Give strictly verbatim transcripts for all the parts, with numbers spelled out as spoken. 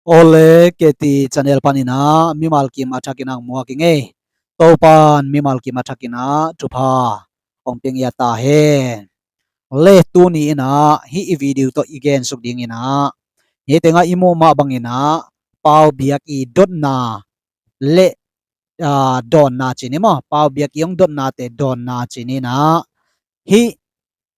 Ole K T channel panin ah mimal kim a thakin ah muak i ngei. Topan mimal kim a thakin ah thupha hong pia ta hen. Le tuni in ah hih i video tawh i gensuk ding in ah, hih tengah i muh mah bangin ah pau biak i dotna le, aa, dawnna ci ni maw, pau biak i hong dotnate dawnna ci ni in ah, hih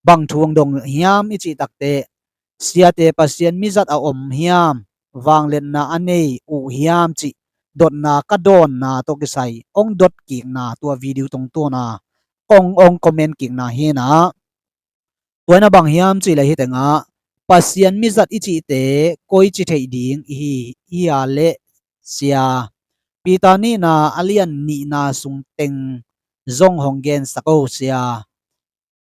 bang thu hong dong hiam i cih takteh, siate Pasian mizat a om hiam, vangliatna a nei uh hiam cih dotna ka dawnna tawh kisai hong dot kikna tua video tungtawna kong hong comment kikna hi in ah, tua in ah bang hiam cih leh hih tengah Pasian mizat i cihte koici theih ding i hi, i hi a leh sia, Peter nihna a lian nihna sung teng zong hong gensak o sia.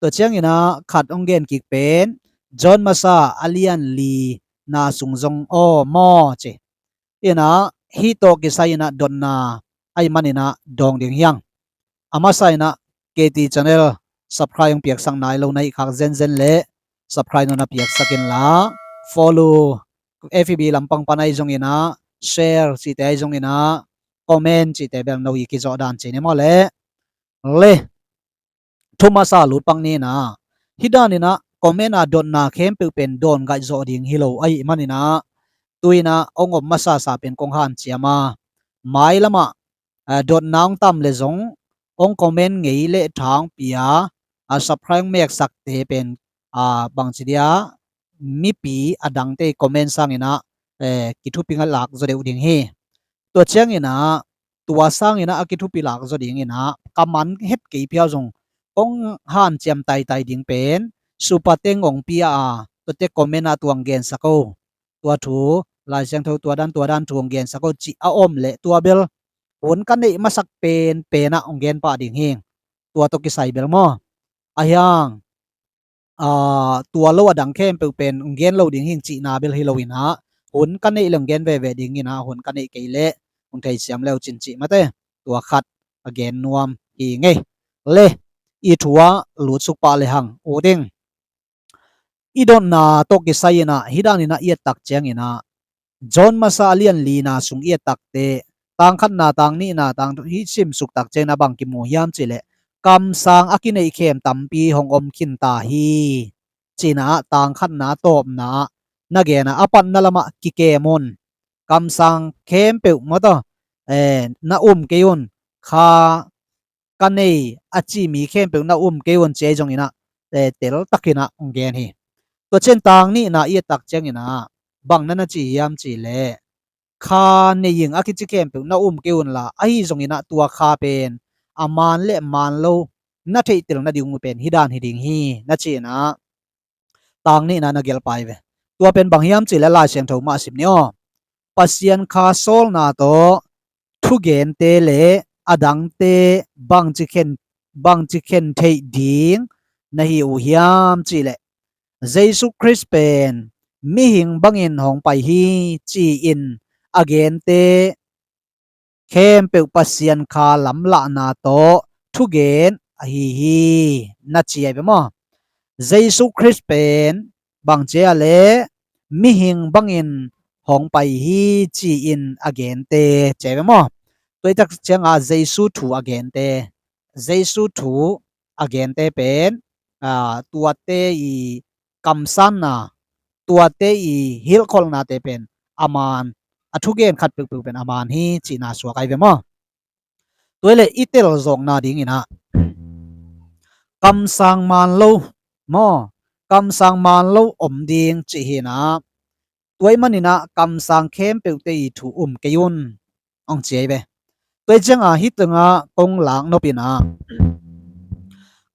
Tua ciangin ah khat hong gen kik pen John masa a lian lina sung zong aw maw ci. In ah hih tawh kisai in ah dotna ahih manin ah dawng ding hi hang. A masa in ah K T channel subscribe hong piaksak nai lo na hih khak zenzen leh subscribe nong na piaksak inla, follow, F B lampang pan ahi zongin ah, share cihte ahi zongin ah, comment cihte bel no i kizawh dan ci ni maw le. Le thu masa lut pak ni in ah, hih dan in ah comment a dotna khempeuh pen dawn gaih zawh ding hi lo ahih manin ah, tu in ah hong om masasa pen kong hanciam a, mailam ah, aa, dotna hong tam leh zong hong comment ngei le tha hong pia, aa, subscribe hong meksakte pen, aa, bangci dia, mipi a dangte i comment sangin ah, ee, kithupi lak zaw deuh ding hi. Tua ciangin ah tua sangin ah a kithupi lak zaw dingin ah ka man het kei phiau zong kong hanciam taitai ding pen, Super Thanks hong pia a, tuate comment ah tua hong gensak o, tua thu, Lai Siangtho tua dan tua dan thu hong gensak o cih a om leh tua bel hun ka neih masak penpen ah hong gen pah ding hi. Tua tawh kisai bel maw, ahi hang, aa, tua lo a dang khempeuh pen hong gen lo ding hi cihna bel hi lo in ah, hun ka neih leh hong gen veve ding in ah, hun ka neih kei leh hong theisiam le uh cin cih mate, tua khat a gen nuam hi ngei. Le i thu ah lutsuk pah le hang u ding. I dotna tawh kisai in ah hih dan in ah i et tak ciangin ah, John masa a lian lina sung i et takteh, tang khatna, tang nihna, tang thu hih simsuk tak ciangin ah bang kimu hiam cih leh, kamsang a kineih khem tampi hong om khin ta hi ci in ah tang khatna tawpna ah na gen a, a patna lamah kikem un. Kamsang khempeuh maw taw, ee, na um kei un. Kha ka nei a ci mi khempeuh na um kei un ci ahi zongin ah, ee, teltakin ah hong gen hi. Tua ciang tang nihna i et tak ciangin ah bang na na ci hiam cih leh, kha nei ing a kici khempeuh na um kei unla, ahi zongin ah tua kha pen a man le man lo na theihtel nading uh pen hih dan hi ding hi na ci in ah, tang nihna na gelh pah hi ve. Tua pen bang hiam cih leh Lai Siangtho mah sim ni aw. Pasian kha sawlna tawh thugente le a dangte bangci khen, bangci khen theih ding na hi uh hiam cih leh, Jesu Khrist pen mihing bangin hong pai hi ci-in a gente khempeuh Pasian kha lamlahna tawh thugen ahi hi na ci ahi ve maw. Jesu Khrist pen bang ci a leh mihing bangin hong pai hi ci-in a gente ci ahi ve maw. Tua i tak ciangah Jesu thu a gente, Jesu thu a gente pen, aa, tuate i kamsanna, tuate i hilhkholhnate pen a man, a thugen khat peuhpeuh pen a man hi cihna suak ahi ve maw. Tua hi leh i telzawkna dingin ah kamsang man lo maw, kamsang man lo om ding cih hi in ah, tua ahih manin ah kamsang khempeuhte i thu um kei un hong ci ahi ve. Tua hi ciangah hih tengah kong lak nop in ah,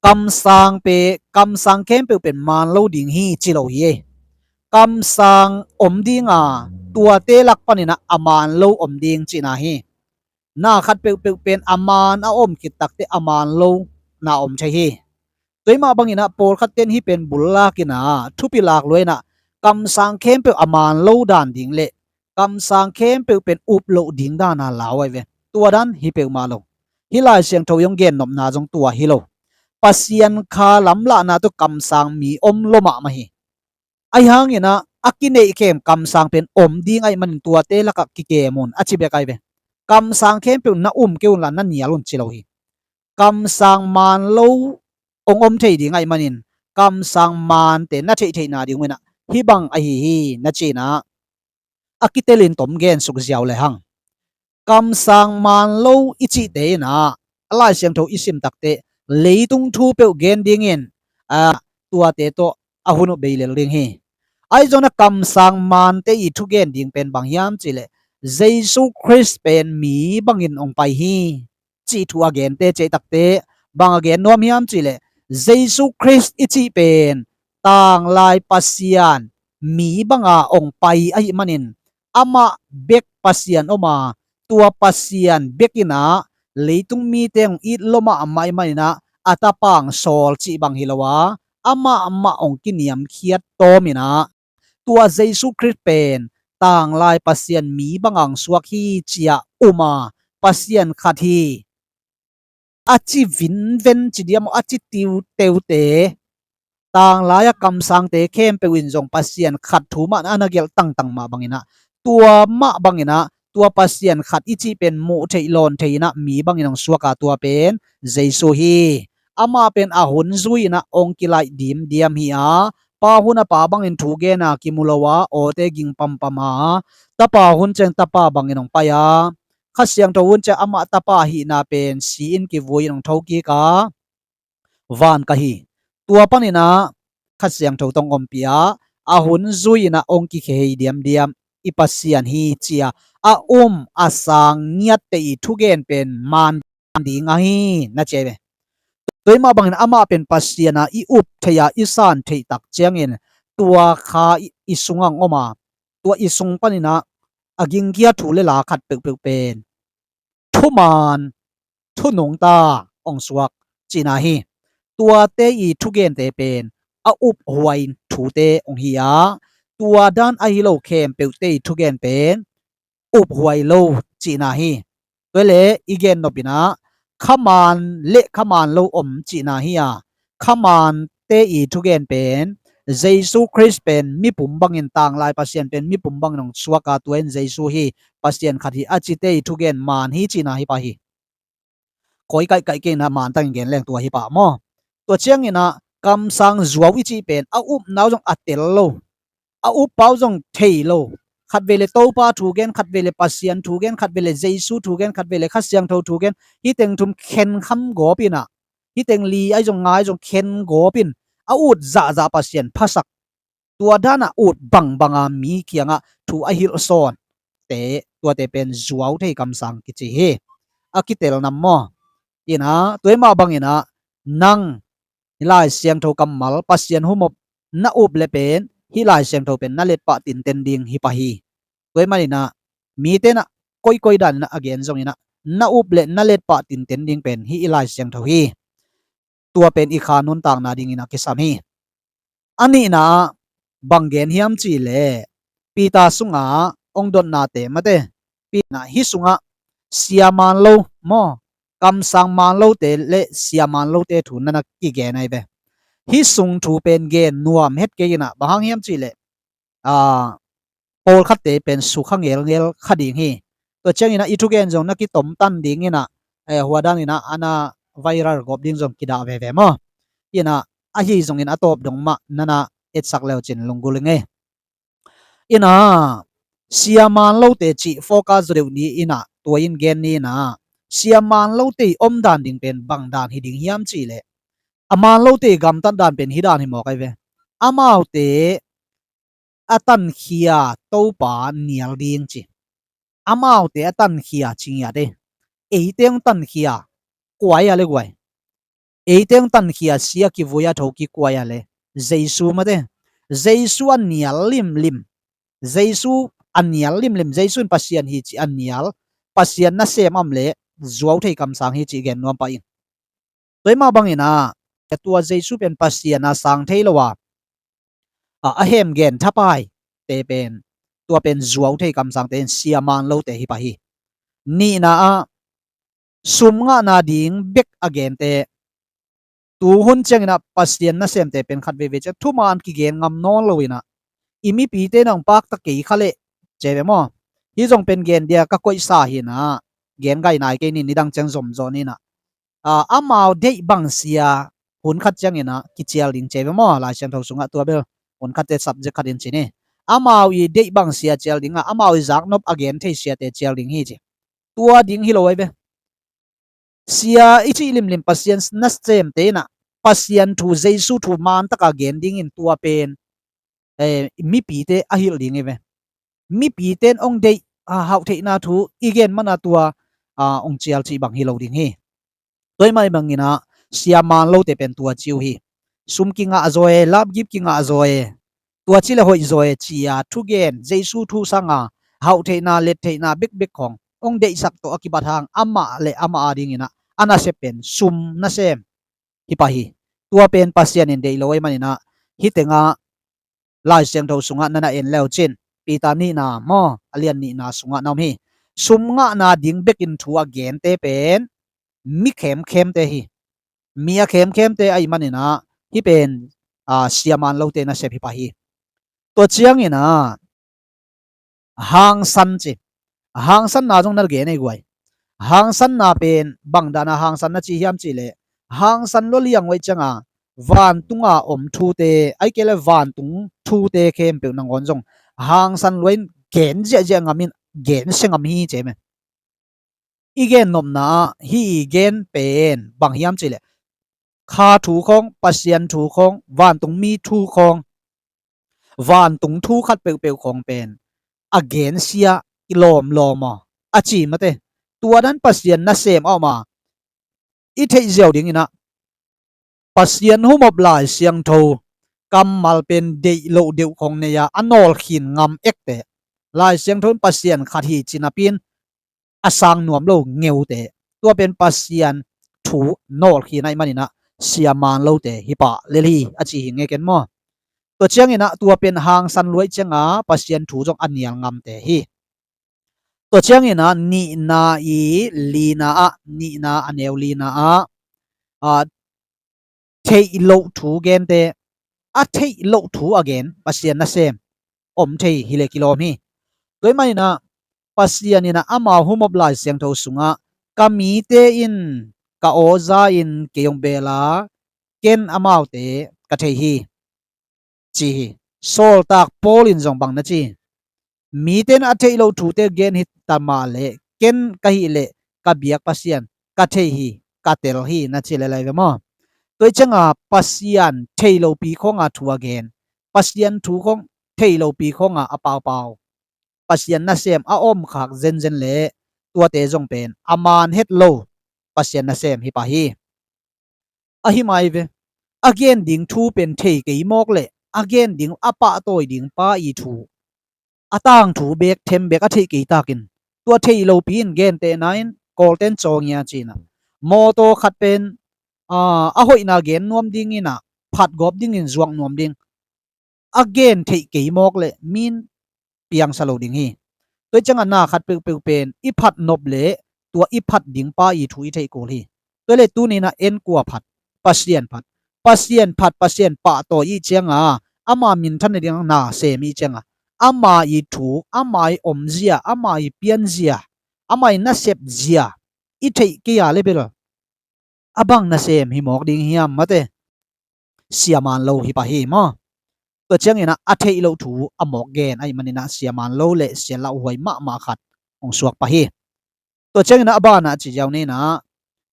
kamsang pe, kamsang khempeuh pen man lo ding hi ci lo hi. Kamsang om ding a, tuate lak panin ah a man lo om ding cihna hi. Na khat peuhpeuh pen a man a om khit takteh a man lo na om thei hi. Tua ahih mah bangin ah pawlkhatte in hih pen bul lak in ah, thupi lak lua in ah, kamsang khempeuh a man lo dan ding le kamsang khempeuh pen up loh ding dan a lau ahi ve. Tua dan hi peuhmah lo. Hih Lai Siangtho i hong gennopna zong tua hi lo. Pasian kha lamlahna tawh kamsang mi om lua mahmah hi. Ahi hangin ah, a kineih khem kamsang pen om ding ahih manin tuate lakah kikem un a ci bek ahi ve. Kamsang khempeuh na um kei unla na nial un ci lo hi. Kamsang maan lo hong om thei ding ahih manin kamsang maante na theihtheihna ding uh inah hih bang ahi hi na ci inah a kitelin tom gensuk ziau le hang. Kamsang maan lo i cihte inah a Lai Siangtho i sim takteh leitung thu peuh gen dingin a tuate tawh a hun uh beilel ding hi. Ahi zongin a kamsang maante i thugen ding pen bang hiam cihleh Jesu Khrist pen mi bangin hong pai hi cih thu a gente ciah takte bang a gen nuam hiam cihleh Jesu Khrist i cih pen tanglai Pasian mi banga hong pai ahih manin amah bek Pasian om a, tua Pasian bek inah leitung mite hong it lua mahmah ahih maninah a Tapa hong sawl cih bang hi lo a, amah amah hong kiniamkhiat tawm inah tua Jesu Khrist pen tanglai Pasian mi banga hong suak hi ci-a um a, Pasian khat hi a ci vinven ci diam aw, a ci tiuteute, tanglai a kamsangte khempeuh in zong Pasian khat thu mah a na gelh tangtang mah banginah, tua mah banginah tua Pasian khat i cih pen muh theih lawn thei inah mi bangin hong suak a, tua pen Jesu hi. Amah pen a hun zui inah hong kilaih dimdiam hi a, Pa hun a Pa bangin thu gen a kimu lo a, awte ging pampam a, Tapa hun ciang Tapa bangin hong pai a, Kha Siangtho hun ciang amah Tapa ahihna pen si-in kivui in hong thokik a, van ka hi. Tua paninah Kha Siangtho tawh hong ompih a, a hun zui inah hong kikhei diamdiam i Pasian hi ci-a a um a sang ngiatte i thugen pen maan ding ahi na ci ahi ve. Tua hi mah bangin amah pen Pasian a i up thei a i san theih tak ciangin tua kha i, i sungah hong om a, tua i sung paninah a gingkia thu le la khat peuhpeuh pen thuman, thu nungta hong suak cihna hi. Tuate i thugente pen a uphuai thute hong hi a, tua dan ahi lo khempeuhte i thugen pen uphuai lo cihna hi. Tua le i gen nop inah khaman le khaman lo om cihna hi a, khamante i thugen pen Jesu Khrist pen mipum bangin, tanglai Pasian pen mipum bangin hong suak a, tua in Jesu hi, Pasian khat hi a cite i thugen maan hi cihna hi pah hi. Koi kaihkaih kei inah maan tangin gen leng tua hi pah maw? Tua cianginah kamsang zuau i cih pen a upna uh zong a tel lo, a uppa uh zong thei lo. Khatvei le Topa thu gen, khatvei le Pasian thu gen, khatvei le Jesu thu gen, khatvei le Kha Siangtho thu gen. Hih teng thum khenkham gawp inah, hih teng li ahi zong nga ahi zong khen gawp in a ut zahzah Pasian phasak, tua danah ut bangbanga mi kiangah thu a hilh sawnte, tuate pen zuau thei kamsang kici hi. A kitel nam maw? Inah tua hi mah banginah nang hih Lai Siangtho kammal Pasian humop na up le pen hih Lai Siangtho pen na letpah tinten ding hi pah hi. Tua hi maninah mite inah koikoi daninah a gen zonginah na up le na letpah tinten ding pen hih i Lai Siangtho hi. Tua pen i kha nuntakna dingin a kisam hi. A nihna ah bang gen hiam cihleh Peter sungah hong dotnate mate, Peter inah hih sungah sia maan lo maw, kamsang maan lote le sia maan lote thu na na kigen ahi ve. Hih sung thu pen gen nuam het kei inah bang hang hiam cihleh a, pawlkhatte pen sukha ngelngel kha ding hi. Tua cianginah i thugen zong na kitomtan dinginah, eh, hua daninah ana viral gawp ding zong kidah veve maw? Inah ahi zongin a tawp dong mah nana etsak leucin lunggulh ing ei. Inah sia maan lote cih focus zaw deuh ni inah tua in gen ni inah sia maan lote i omdan ding pen bangdan hi ding hiam cihleh a maan lote i gamtat dan pen hih dan hi mawk ahi ve. Amaute a tankhia Topa nial ding ci. Amaute a tankhia ci ngiat ei. Eite hong tankhia kua hi a le guai? Eite hong tankhia sia kivui a thokik kua hi a le? Jesu mate. Jesu a nial limlim. Jesu a nial limlim. Jesu in Pasian hi ci a nial, Pasian nasem am le zuau thei kamsang hi ci gen nuam pah in. Tua hi mah banginah tua Jesu pen Pasian a sang thei lo a, a, a hem gen thapaite pen tua pen zuau thei kamsangte in sia maan lote hi pah hi. Nihna ah sum ngahna ding bek a gente, tuhun cianginah Pasian nasemte pen khat veivei ciang thuman kigen ngam nawn lo inah i mipite in hong pakta kei kha leh, ci ve maw? Hih zong pen gen dia ka koihsa hi inah, gen gai nai kei ni, nidang ciang zom zaw ni inah. Aa, amau deih bang sia hun khat ciang inah kicial ding, ci ve maw? Lai Siangtho sungah tua bel hun khatte subject khat in ci ni. Amau i deih bang sia cial ding a, amau i zaknop a gen thei siate cial ding hi ci. Tua ding hi lo ahi ve. Sia i cih limlim Pasian nasemte inah Pasian thu, Jesu thu man taka gen dingin tua pen, eh, mipite a hilh ding hi ve. Mipite in hong deih, a, hauhtheihna thu i gen mana tua, a, hong cial cih bang hi lo ding hi. Tua ahih manin ah sia man lote pen tua ci uh hi. Sum kingah zaw e, lapgip kingah zaw e, tua ci leh hoih zaw e, ci-a thugen, Jesu thu sanga hauhtheihna, lettheihna bekbek khawng hong deihsak tawh a kibat hang amah le amah adingin ah a nasep pen sum nasem hi pah hi. Tua pen Pasian in deih lo ahih manin ah, hih tengah Lai Siangtho sungah na na en le uh cin, Peter nihna maw, a lian nihna sungah na om hi. Sum ngahna ding bekin thu a gente pen mi khemkhemte hi. Mi a khemkhemte ahih manin ah, hih pen, a, sia man lote nasep hi pah hi. Tua ciangin ah, hangsan ci. Hangsanna zong na gen ei guai. Hangsanna pen bang dana hangsan na ci hiam cih leh, hangsan lua liang uh ahih cianga vantunga om thute, ahih kei leh vantung thute khempeuh nangawn zong hangsan lua in gen ziahziah ngam in, gen sia ngam hi ci hi. I gen nopna ah hih i gen pen bang hiam cih leh, kha thu khawng, Pasian thu khawng, vantungmi thu khawng, vantung thu khat peuhpeuh khawng pen a gen sia i lawmlawm aw, a ci mate. Tua dan Pasian nasem a om a, i theih ziau dingin ah Pasian humop Lai Siangtho kammal pen deih loh deuh khawng nei a, a nawlkhin ngam ekte, Lai Siangtho in Pasian khat hi ci napi-in a sang nuam lo ngeute, tua pen Pasian thu nawlkhin ahih manin ah sia man lote hi pah lel hi, a ci hi nge ken maw? Tua ciangin ah tua pen hangsan lua ahih cianga Pasian thu zong a nial ngamte hi. Tua ciangin ah nihna i lina ah, nihna a neu lina ah, a, theih loh thu gente, a theih loh thu a gen Pasian nasem om thei hi leh kilawm hi. Tua ahih manin ah Pasian in ah amau humop Lai Siangtho sungah, ka mite in ka aw za in kei hong beel a, ken amaute ka thei hi, ci hi. Sawltak Paul in zong bang na ci? Mite in a theih loh thute gen hi ta mah leh, ken ka hih leh ka biak Pasian ka thei hi, ka tel hi, na ci lel ahi ve maw? Tua ahih cianga Pasian thei lopi khawnga thu a gen, Pasian thu khawng thei lopi khawnga a paupau, Pasian nasem a omkhak zenzen leh tuate zong pen a man het lo Pasian nasem hi pah hi. Ahi mai ve. A gen ding thu pen thei kei mawk leh a gen ding, a pahtawi ding pa i thu, a tangthu bek, them bek a theih kei takin, tua thei lopi in gentehna in Kawlten cawngia ci-in ah, mawtaw khat pen, aa, a hoihna gen nuam dingin ah, phatgawp dingin zuak nuam ding, a gen theih kei mawk leh mi in piangsa lo ding hi. Tua ahih cianga na khat peuhpeuh pen i phat nop leh tua i phat ding pa i thu i theih kul hi. Tua leh tuni-in ah en kua phat? Pasian phat. Pasian phat, Pasian pahtawi i hih cianga, ama minthan nading na sem i hih cianga, ama i thu, ama i omzia, ama i pianzia, ama i nasepzia i theih kei a leh bel a bang nasem hi mawk ding hiam mate? Sia man lo hi pah hi maw? Tua ciangin ah a theih loh thu a mawk gen ahih manin ah sia man lo leh sia lauhuai mahmah khat hong suak pah hi. Tua ciangin ah a banah ci ziau ni-in ah,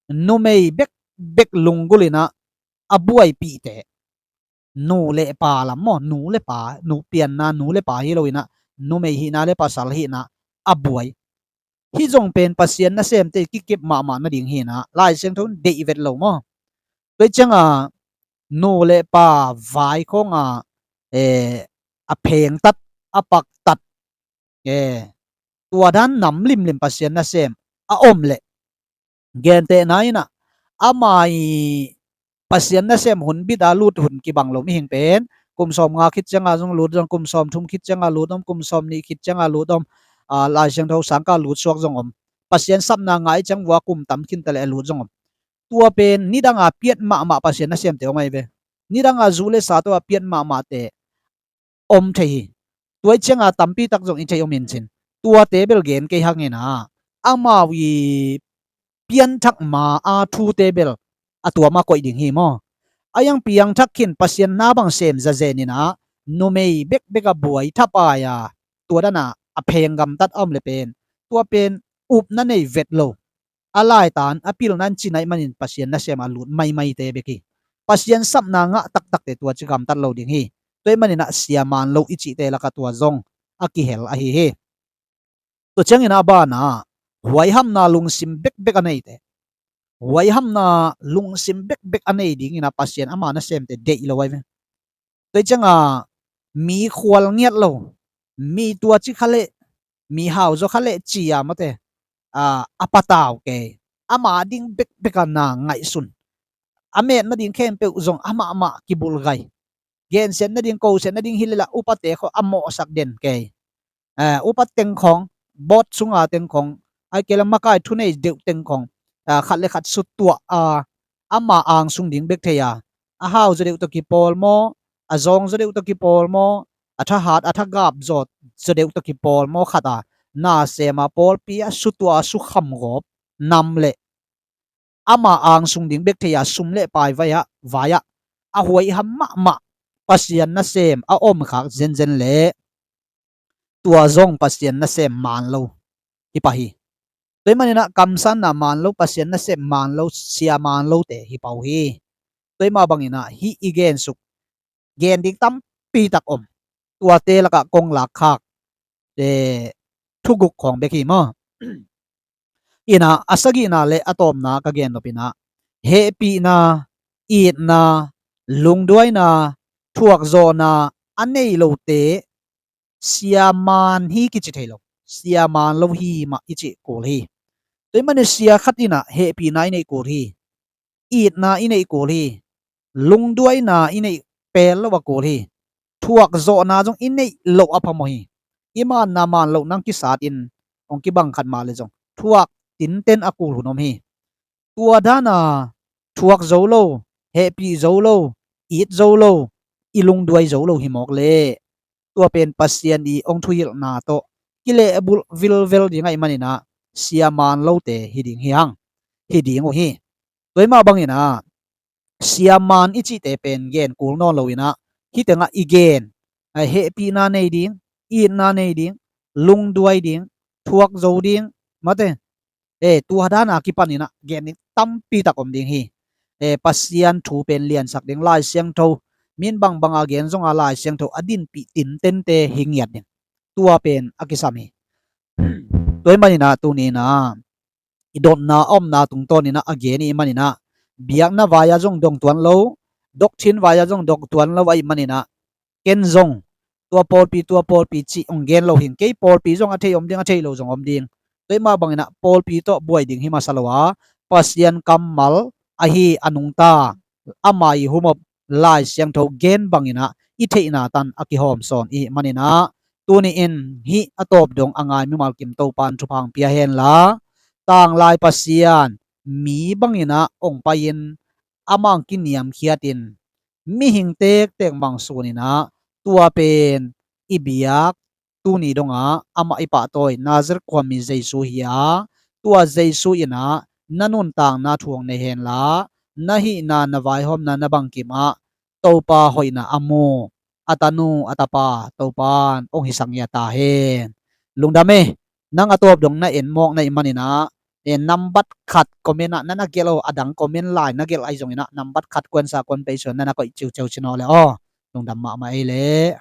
numei bekbek lunggulh in ah a buaipihte, nu le pa lam maw, nu le pa, nu pianna nu le pa hi lo-in ah, numei hihna le pasal hihna a buai. Hih zong pen Pasian nasemte kikep mahmah nading hi-in ah, Lai Siangtho in deih vet lo maw? Tua ahih cianga nu le pa vai khawnga, eh, a phengtat, a paktat, eh, tua dan nam limlim Pasian nasem a om leh, gentehna in ah, ama i Pasian nasem hun bit a lut hun kibang lo mihing pen, kum sawmnga khit cianga zong lut zong, kum sawmthum khit cianga lut om, kum sawmnih khit cianga lut om, a, Lai Siangtho sangkah lut suak zong om. Pasian sapna ngah i ciang vua kum tam khin ta leh a lut zong om. Tua pen nidanga piat mahmah Pasian nasemte om ahi ve. Nidanga zu le sa tawh a piat mahmahte om thei hi. Tua i cianga tampi tak zong i thei om in cin. Tuate bel gen kei hang inah, amau i pianthak ma a thute bel a tua mah koih ding hi maw? A iang piangthak khin Pasian na bang sem zazen inah, numei bekbek a buai thapai a, tua dana a pheng gamtat a om le pen, tua pen upna nei vet lo, a laitan a pilna in cinaih manin Pasian nasem a lut maimaite bek hi. Pasian sapna ngah taktakte tua ci gamtat lo ding hi. Tua ih maninah siaman lo i cihte laka tua zong a kihel ahi hi. Tua ciangin a banah huaihamna lungsim bekbek a neite, huaihamna lungsim bekbek a nei dingin a Pasian ama nasemte deih lo ahi ve. Tua ih cianga mi khual ngiat lo, mi tua ci kha leh, mi hauzaw kha leh cia mate, a patau kei, ama ding bekbek a na ngaihsun, a met nading khempeuh zong amahmah kibulgai, gensiat nading, kosiat nading hi leh lah upate khawh a mawhsak den kei. Upa teng khawng, board sunga teng khawng, ai kei la makai thunei deuh teng khawng, khat le khat suttuah a, ama angsung ding bek thei a, a hauzaw deuh tawh kipawl maw, a zawngzaw deuh tawh kipawl maw, a thahat a thagap zaw, zaw deuh tawh kipawl maw khat a, nasem a pawlpi a suttuah a sukham gawp nam leh ama angsung ding bek thei a, sum le pai vai ah, vai ah a huaiham mahmah Pasian nasem a omkhak zenzen leh tua zong Pasian nasem man lo hi pah hi. Tua ih maninah kamsanna man lo, Pasian nasem man lo, sia man lote hi pah uh hi. Tua ih mah banginah hih i gensuk, gen ding tampi tak om, tuate lakah kong lakkhak thuguk khawng bek hi maw? Inah a sagihna le a tawpna ka gen nop inah, hehpihna, itna, lungduaina, thuakzawhna a nei lote siaman hi kici thei lo, siaman lo hi mah i cih kul hi. Tua ih manin sia khat inah hehpihna i neih kul hi, itna i neih kul hi, lungduaina i neih pel lo a kul hi, thuakzawhna zong i neih loh a phamawh hi. I manna man loh nang kisat in hong kibang khat mah le zong thuak tinten a kul hun om hi. Tua dana thuak zo lo, hehpih zo lo, it zo lo, i lungduai zo lo hi mawk leh tua pen Pasian i hong thuhilhna tawh kilehbulh vilvel ding ahih maninah siaman lote hi ding hi hang, hi ding uh hi. Tua ih mah banginah siaman i cihte pen gen kul nawn lo inah, hih tengah i gen, hehpihna nei ding, itna nei ding, lungduai ding, thuak zo ding mate, tua dana kipan inah gen ding tampi tak om ding hi. Pasian thu pen liansak ding, Lai Siangtho min bangbanga gen zonga Lai Siangtho a dinpih tintente hi ngiat ding, tua pen a kisam hi. Tua ih maninah tuni inah i dotna a omna tungtawn inah a gen ih maninah biakna vai-ah zong dong tuan lo, doctrine vai-ah zong dong tuan lo ahih maninah ken zong tua pawlpi, tua pawlpi cih hong gen lo hing. Kei pawlpi zong a thei om ding, a thei lo zong om ding. Tua ih mah banginah pawlpi tawh buai ding hi masa lo a, Pasian kammal ahi a nungta, ama i humop Lai Siangtho gen banginah i theihna tan a kihawm sawn ih maninah tuni in hih a tawp dong a ngai mimal kim Topan thupha hong pia henla, tanglai Pasian mi banginah hong pai-in amah hong kiniamkhiatin mihing tektek mangsuninah tua pen i biak tuni dongah amah i pahtawi Nazareth khuami Jesu hi a, tua Jesu inah na nuntakna thu hong nei henla, na hihna, na vaihawmna, na bangkimah Topa hoihna a mu a tanu a tapa Topan hong hisak ngiat ta hen. Lungdam e. Nang a tawp dong na en mawk na ih maninah, nambat khat comment ah na na gelh aw, a dang comment lai na gelh ahi zonginah nambat khat kuansa kuan peisuan na na koih ciuciau cinaw le aw. Lungdam mahmah ei leh.